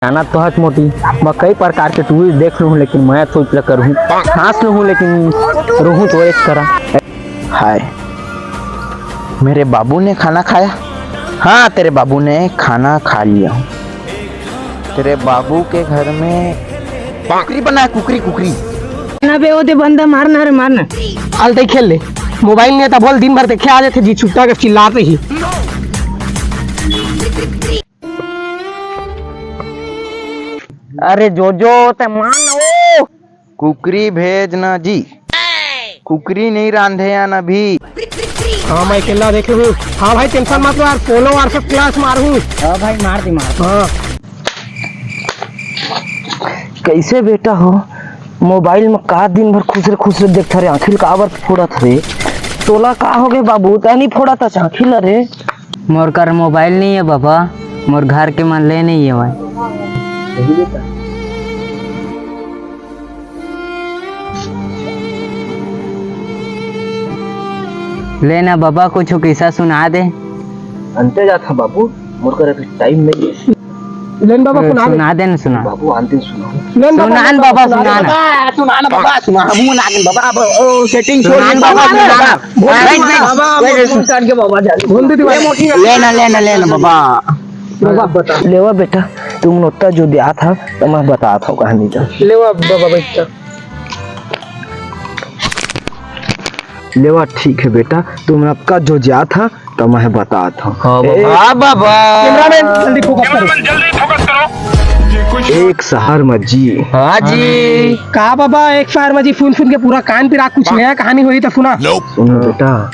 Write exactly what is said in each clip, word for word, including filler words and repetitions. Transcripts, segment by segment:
जाना तो हच मोटी, मैं कई प्रकार के टूरी देख लूँ, लेकिन मैं सोच ल करूँ, हाँस लूँ, लेकिन रोहूँ तो एक करा। हाय, मेरे बाबू ने खाना खाया? हाँ, तेरे बाबू ने खाना खा लिया। तेरे बाबू के घर में कुकरी बना है, कुकरी, कुकरी। ना बे, ओ दे बंदा, मारना रे, मारना। अलतई खेल ले, मोबाइल नहीं था बोल, दिन भर देखे आ जाते जी, छुट्टा के चिल्लाते ही। अरे जोजो, ते मान ओ। कुकरी भेज ना जी, कुकरी नहीं रांधे यान अभी। हाँ, मैं अकेला देख लूँ। हाँ भाई, टेंशन मत लो यार, पोलो वर्सेस क्लच मारहूँ। हाँ भाई, मार दी, मार। हाँ। कैसे बेटा हो, मोबाइल में का दिन भर खुसरे खुसरे देखत रे, आँखी ल काबर फोड़त रे? तोला का हो गे बाबू, तैं नहीं फोड़त हस आँखी ल रे? मोर कर मोबाइल नहीं है बाबा, मोर घर के मन ले नहीं है भाई। ले ना बाबा, कुछ किस्सा सुना दे। अंते जात हा बाबू, मोर कर अभी टाइम नहीं है। लेन बाबा, ए, सुना दे। सुना दे ना, सुना। बाबू, आन दिन सुनाहूँ। लेन बाबा, सुना न बाबा, सुना सुना दे। न। बाबा, सुना ना बाबा, सुना। हम ना दिन बाबा, अब, ओ, सेटिंग छोड़ सुना दे न बाबा, बाबा, सुना ना। बाबा। बोल दे बैठ, बाबा, बैठ, बाबा, बैठ, बोल सुना। दे बाबा, जान। बोल दे बाबा। ले ना, ले ना, ले ना बाबा। बाबा, बता। लेवा बेटा, तुम नोता जो दिया था, तो मैं बता था कहानी का। लेवा बाबा, बैठ जा। लेवा, ठीक है बेटा, तुम आपका जो ज्या था, तो मैं बतात हूँ। हाँ, बाबा। एक हाँ, बाबा। कैमरामैन, जल्दी फोकस करो। एक शहर में जी। हाँ जी। का बाबा, एक शहर में जी फुन फुन के पूरा कान पिरा, कुछ नया कहानी होही तो सुना। सुनो बेटा,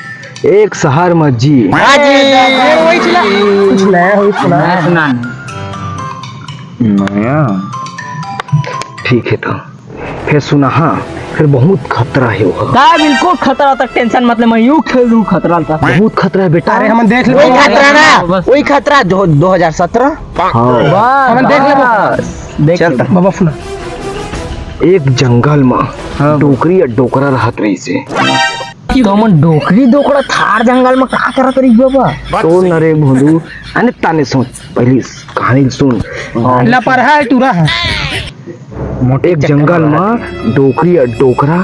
एक शहर में जी। हाँ जी। ये वही चला। कुछ नया होही सुना। नया सुना। नया। ठीक है तो। फिर सुना, हाँ, फिर बहुत खतरा है वो। का बिल्कुल खतरा तक टेंशन मत ले, मैं यू खेल दूँ खतरा तक। बहुत खतरा है बेटा। अरे, हमन देख ले। वही खतरा ना, बस। वही खतरा जो दो हज़ार सत्रह। हाँ। बस, हमन देख ले। बस। देख चल ले। त। बाबा सुना। एक जंगल में हाँ। डोकरी या डोकरा रहत रहिसे। तो हमन डोकरी डोकरा थार जंगल में का करत रही बाबा? तो नरे भोलू, अने ताने सुन, पहली कहानी सुन। हाँ। लपरहा है, टूरा है। मोटे एक जंगल में डोकरी या डोकरा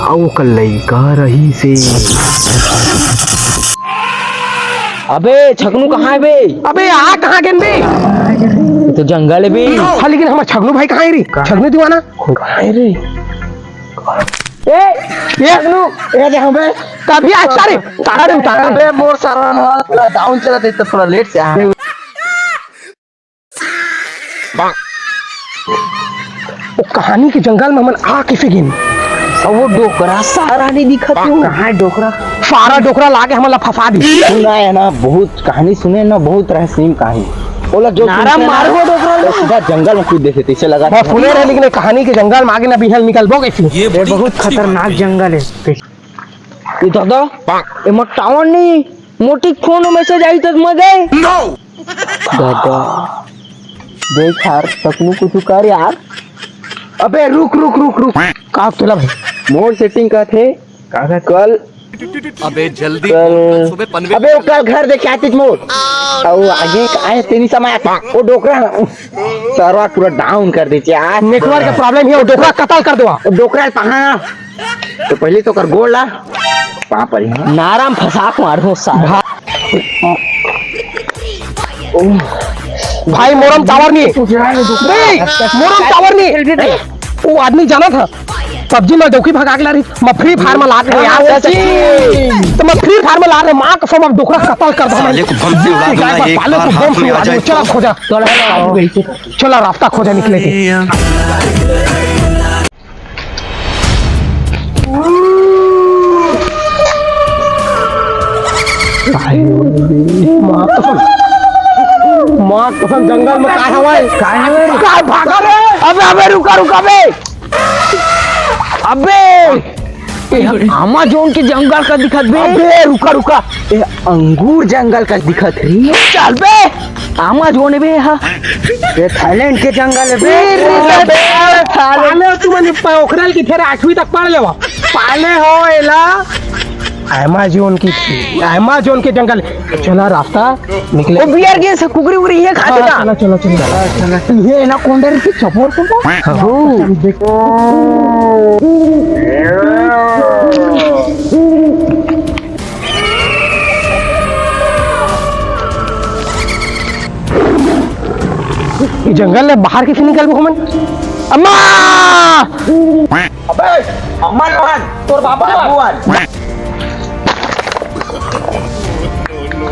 अउ ओकर लइका रहिसे। अबे छगनू कहाँ है बे? अबे आ कहाँ गेन बे? ये तो जंगल है बे। हाँ, लेकिन हमर छगनू भाई कहाँ है रे? छगनू दीवाना कहाँ है रे? ए, ये छगनू, ये दे हमें। कभी आता रे, तारा रे उतारा। अबे मोर सारा ना, थोड़ा डाउन चला दे तो थोड़ा लेट से आ। वो कहानी के जंगल में हमन आ कैसे गेन? अब वो डोकरा सारा नहीं दिखत हे। कहाँ है डोकरा? सारा डोकरा लाके हमन ला फंसा दी। सुना है ना, बहुत कहानी सुने ना, बहुत रहस्यमय कहानी। ओला जो नारा सुनते ना, मारबो डोकरा तो ला। सीधा जंगल में कूद देते, इसे लगा मैं था। सुने रहे, लेकिन ये कहानी के जंगल में आगे ना बिहल निकलबो कैसे? ये ये बहुत बहुत अच्छी खतरनाक बात है। जंगल है। ये दादा, एमा टावर नहीं, मोटी फोन मैसेज आई तक मर गए। दादा, देख यार, तकनू कुछ कर यार। अबे रुक, रुक, रुक, रुक। का तोला भाई? मोर सेटिंग का थे। का थे? कल अबे जल्दी कल, सुबह पनवेल अबे वो कल घर देखे आतिस मोर। अउ आगे का है तेरी समय वो डोकरा सरवा पूरा डाउन कर देते यार। नेटवर्क का प्रॉब्लम है, वो डोकरा कतल कर देवा। वो डोकरा कहाँ? तो पहले तो कर गोड़ ला। पाँव परी, हाँ। नारा म फंसा के मारहूँ साला। भा-, भाई, मोर म टावर नहीं है। नहीं, मोर म टावर नहीं है। वो आदमी जानत हे, पबजी में डोकरी भगा के ला रही, मैं फ्री फायर में ला रहे यार। हाँ, सच्ची। तो मैं फ्री फायर में ला रहे, माँ कसम, अब डोकरा कतल कर दो। साले को बम से उड़ा दूंगा, एक बार हाथ में आ जाए तो। चला खोजा, चला रास्ता खोजा निकले के। माँ कसम, माँ कसम, जंगल में का हवय? का हवय? का भागा रे? अबे, अबे, रुका, रुका बे। अबे, ए, अमेजोन के जंगल का दिखत बे। अबे, रुका, रुका। ए, अंगूर जंगल का दिखत रे। चल बे। अमेजोन बे, हाँ। ये थाईलैंड के जंगल है बे। ए, रे, बे, थाईलैंड। पाले तुमन प-, ओखरल की फेर आठवीं तक पढ़ लेवा। पाले हो एला। अमेजोन की थी, अमेजोन के जंगल। चला रास्ता निकले। ओ बियर के से कुकरी उकरी ये खाते हाँ, का? चला, चला, चला। ये ना कौन डर की चपोर को? हाँ। देख। ये जंगल ले बाहर कैसे निकलबो हमन? अम्मा! अबे, अम्मा लोहन, तोर बाबू बाबू आन।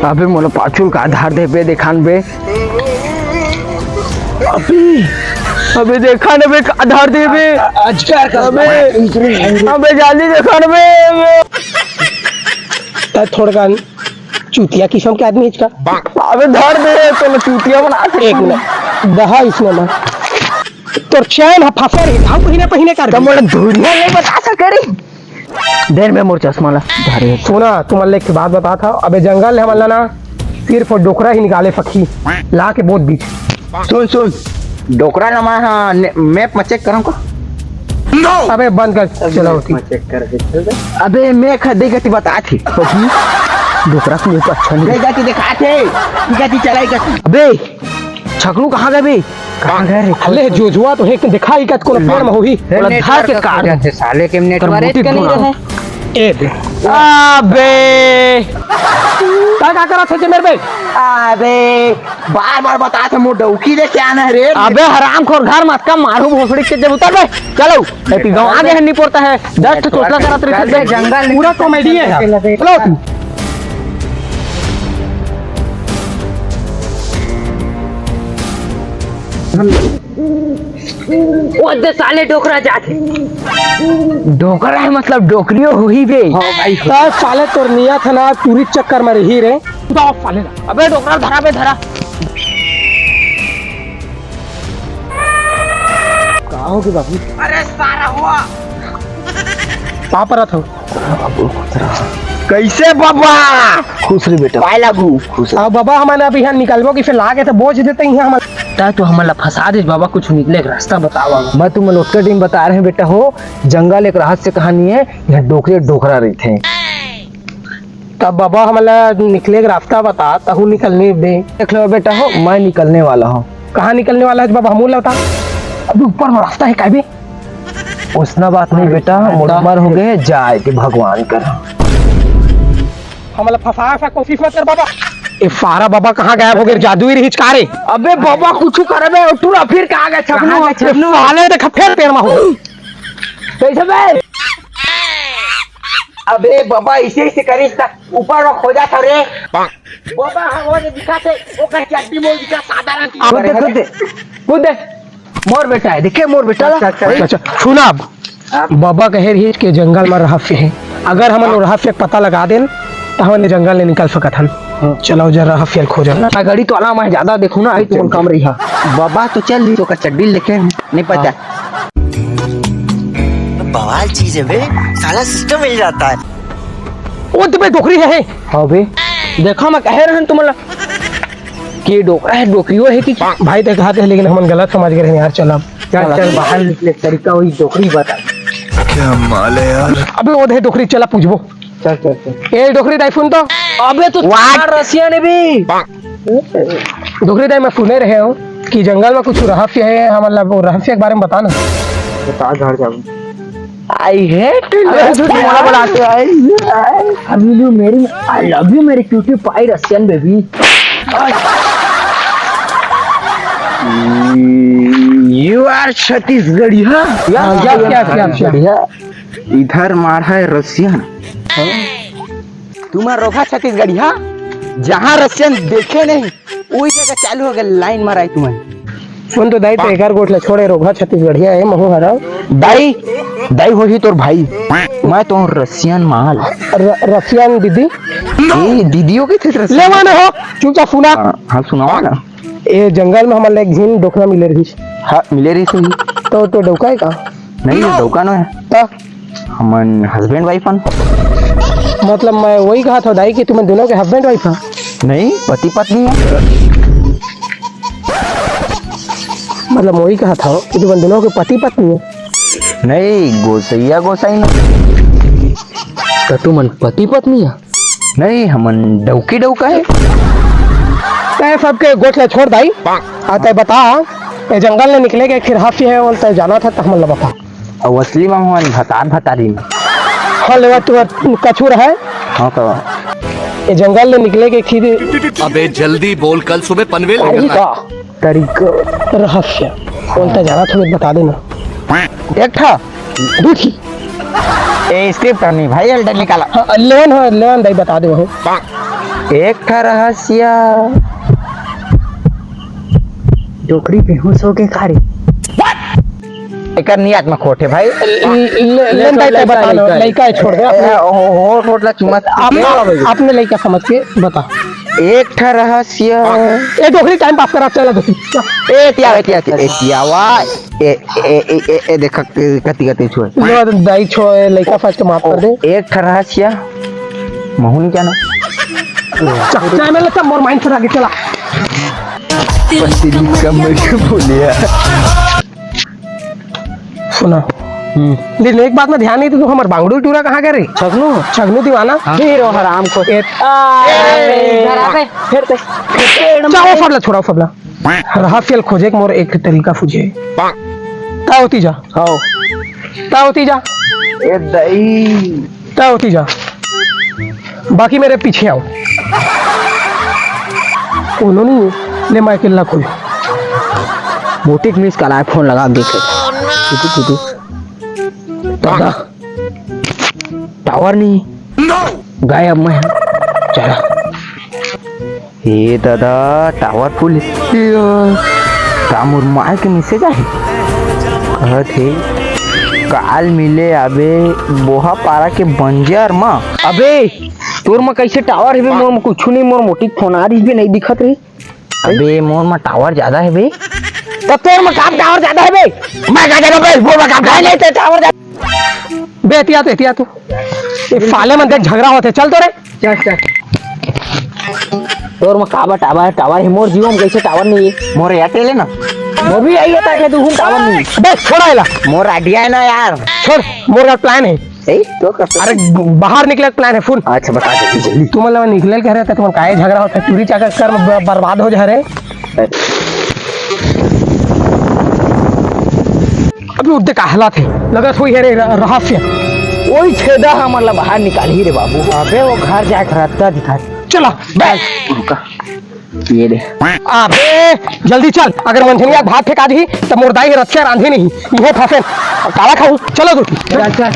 अबे मोला पाछू का आधार दे बे, देखान बे। अबे, अबे देखान बे, आधार दे बे। अजगर का अबे, अबे जाली देखान बे। त थोड़कन चूतिया किस्म के आदमी हिचका। अबे धर दे, तो चूतिया बना दे। एक मिनट, दहा इसने में। तोर चैन ह फंसे रही, हम पहिने पहिने कर त मोला धुरिया नहीं बता सके रे। देर में मोर चश्मा ला धरे। सुना, तुमन ले एक बात बता था, अबे जंगल ले हमन ला ना सिर्फ डोकरा ही निकाले सकही, ला के बहुत बीच। सुन, सुन, डोकरा ला मैं, हाँ, ने-, मैप में चेक करम का? अबे बंद कर, चलो ठीक। चेक कर, चेक कर। अबे मैं ख-, दे गति बता थी। डोकरा के मुंह अच्छा नहीं। दे गति दिखा थे, गति चलाई गति। अबे छकलू कहाँ गए बे? कहाँ गए रे? अले जोजुआ तो एक दिखाई का कोनो पेड़ में होही। अरे ओला धर के काट जाथे साले के नेटवर्क का नहीं रहे। ए बे। अबे। का, का करत हे जे मेरे बे? अबे, बार-बार बतात हे मोर डौकी ले क्या ना रे? अबे हरामखोर घर मत का मारू भोसड़ी के जब उतर बे। चलो, ए पी गाँव आगे हन्नी पड़ता है। दस ठो चोचला करत रहिथे बे। जंगल पूरा कॉमेडी है। चलो। ओ दे साले डोकरा जाथे। डोकरा है मतलब डोकरियो होही बे। हाँ भाई। त साले तोर नियत ह ना टूरी चक्कर में रही रे। दो साले ना। अबे डोकरा धरा बे धरा। का हो गए बाबू? अरे सारा हुआ। पाँव परत हो। कैसे बाबा? खुश रही बेटा। पाए लागू। खुश रही। अब बाबा हमन अब यहाँ निकलबो कि फिर लागे तो बोझ देते यहाँ हमन। ता तो हमन ला फंसा दे बाबा, कुछ निकले के रास्ता बतावा। मैं तुमन ओतका दिन बता रहे बेटा हो, जंगल एक रहस्य कहानी है, यहाँ डोकरे डोकरा रहिथे। तब बाबा हमन ला निकले के रास्ता बता, तहू निकलने बे। देख लो बेटा हो, मैं निकलने वाला हूँ। कहाँ निकलने वाला है बाबा, हमू ला बता। अबे ऊपर में रास्ता है का बे? उसना बात नहीं बेटा, मोर उमर हो गए, जाए के भगवान कर। हमला फंसा सा कोशिश मत कर बाबा। ए फारा बाबा कहाँ गायब हो गए? जादू ही रहिच का रे? अबे बाबा कुछ कर बे, टूरा फिर कहाँ गए छपनू? कहाँ गए छपनू? साले देख फेर पेड़ में हो। कैसे बे? अबे बाबा इसे इसे करिस त ऊपर में खोजा था रे। बाबा हाँ वो दिखा थे, ओकर चड्डी मोल दिखा साधारण की। कूद दे, कूद दे, कूद दे। मोर बेटा है, देखे मोर बेटा ला। अच्छा, अच्छा, अच्छा, सुना अब। हाँ। बाबा कहे रही कि जंगल में रहस्य है, अगर हमन वो रहस्य के पता लगा देन, तो हमन जंगल ले निकल सकत हन। हाँ। चलो जरा रहस्य खोजन। आ, गाड़ी तो आला मैं ज्यादा देखूँ ना, आई तुमन काम रही हा। बाबा तो चल रही, तो का चड्डी लेके नहीं पता। हाँ। बवाल चीज है बे, साला सिस्टम मिल जाता है। ओ तो बे डोकरी है। हाँ बे। देखा मैं कहे रहन तुमन ला। के डोकरा है, डोकरियो है कि भाई ते कहा थे, लेकिन हमन गलत समझ गए हैं यार। चल अब चल, चल, बाहर निकले, तरीका वही डोकरी बता। क्या माल है यार। अबे वो दे डोकरी, चला पूछबो। चल, चल, चल। ए डोकरी दाई सुन तो। अबे तो What? चार रसिया ने भी। डोकरी दाई मैं सुने रहे हूँ कि जंगल में कुछ रहस्य है, हमन ला वो रहस्य के बारे में बता ना। बता घर जाऊँ। I hate you। अरे, झूठ बोला, बोला। I love you, Mary, I love you, Mary cutie pie Russian baby। You are छत्तीसगढ़िया। क्या, क्या, क्या, क्या, क्या? छत्तीसगढ़िया। इधर मार है रसियन। तुम्हार रोखा छत्तीसगढ़िया, जहाँ रसियन देखे नहीं, वही जगह चालू हो गए लाइन मारा है तुम्हारी। सुन तो दाई, तो एकर गोठ ला छोड़े, रोघा छत्तीसगढ़िया है, महू हरा। दाई, दाई होही तोर भाई, मैं तो रसियन माल। र-, रसियन दीदी? ए, दीदियों के थे रसियन। ले माने हो, चुपचाप सुना। हाँ, हाँ, सुनावा ना। ए जंगल में हमन ला एक झिन डोकरा मिले रहिस। हाँ, मिले रहिस ही। तो, तो डौका है का? नहीं, ये डौका नो है। तो? हमन husband wife हन। मतलब, मैं वही कहा था दाई कि तुमन दोनों के husband wife हैं? नहीं, पति पत्नी है। मतलब, वही कहा था कि तुमन दोनों के पति पत्नी है। नहीं, गोसैया गोसाई ना। त तुमन पति पत्नी ह? नहीं, हमन डौकी डौका है। तै सबके गोठ ले छोड़ दाई। आ तै बता, ए जंगल ले निकले के फिर हाफी है, ओल तै जाना था त हमन ला बता। अउ असली में हमन भतार भतारी में। हाँ लेवा तू कछू रहे। हाँ तो। ए जंगल ले निकले के फिर अबे जल्दी बोल, कल सुबह पनवेल अरे निकलना है। का? तरीका। रहस्य। ओल तै जाना था, बता देना। एक ठा। दू ठी। ए, स्क्रिप्ट नहीं भाई, एल्डर निकाला। हाँ, लेवन हो, लेवन दाई बता दे वहू। एक ठा रहस्य। डोकरी बेहोश हो के खा रही। एकर नियत में खोट है भाई। ले, ले, ले दाई, तै बता लो, लइका है, छोड़ दे, ए, अपने, हो, हो, छोड़ ला, मत, अपने, अपने लइका समझ के बता। एक ठा रहस्य। ए, डोकरी टाइम पास करा, चला दो। ए, तिया, ए, तिया, ए, तिया, वाह। ए, ए, ए, ए, ए, देख, ए, कति, कति छुए। लो, दाई छो, ए, लइका फर्स्ट माफ कर दे। एक ठा रहस्य, महू नहीं जाना। चा-, चाय में ले, तब मोर माइंड से आगे चला। पति कमर के बोलिया। सुना। हम्म। लेकिन एक बात में ध्यान नहीं, तू हमार बांगड़ू टूरा कहाँ करे? छगनू? छगनू दीवाना। हाँ। फिर वो हराम खोर। ए, आ, ए, इधर आ बे। फिर ते। जा, वो फबला, छोड़ा, वो फबला। रहस्य ल खोजे के मोर एक तरीका फुझे। ता होती जा। आओ। ता होती जा। ए दई। ता होती जा। बाकी मेरे पीछे आओ। कोनो नहीं है। ले मैं अकेला खोज। मोटी मिस कला है, फोन लगा देखे। टुटू, टुटू। दादा। टावर नहीं। गायब मैं। चला। ए दादा, टावर फुल। का मोर माय के मैसेज आहे? कहत हे, "काल मिले आबे बोहा पारा के बंजर म।" अबे, तोर म कैसे टावर हे बे? मोर म कुछु नहीं, मोर मोटी फोन आ रही बे, नहीं दिखत रही। अबे, मोर म टावर ज्यादा हे बे। त तोर म काम टावर ज्यादा हे बे? मैं का ज्यादा बे? मोर म काम टावर नहीं, नहीं, ते टावर ज्यादा। बे, एतिया तो, एतिया तो। ये साले मन देख झगड़ा होते, चल तो रे। चल, चल। तोर म काबर टावर, टावर हे? मोर Jio म कैसे टावर नहीं है? मोर Airtel है ना। मोर भी यही है, ताकि तू हम टावर नहीं। बे, छोड़ा एला। मोर Idea है ना यार। छोड़, मोर का प्लान है। ए, तो कर। अरे, बाहर निकले का प्लान है, फोन। अच्छा, बता दे जल्दी। तुमन लोग निकले कह रहे थे, तुमन काहे झगड़ा होता है? चोरी चक्कर में ब-, बर्बाद हो जा रहे। अभी उद्दे का हालात है, लगत होई है रे र-, रहस्य। वही छेदा हमन ला बाहर निकालही रे बाबू। अबे वो घर जाके रद्दा दिखा। चला, बैठ। रुका। ये दे। अबे, जल्दी चल, अगर मंझनिया भात फेंका दी, तब मोर दाई रथिया रांधी नहीं, ये फंसे। काला खाऊ, चलो तू। चल, चल।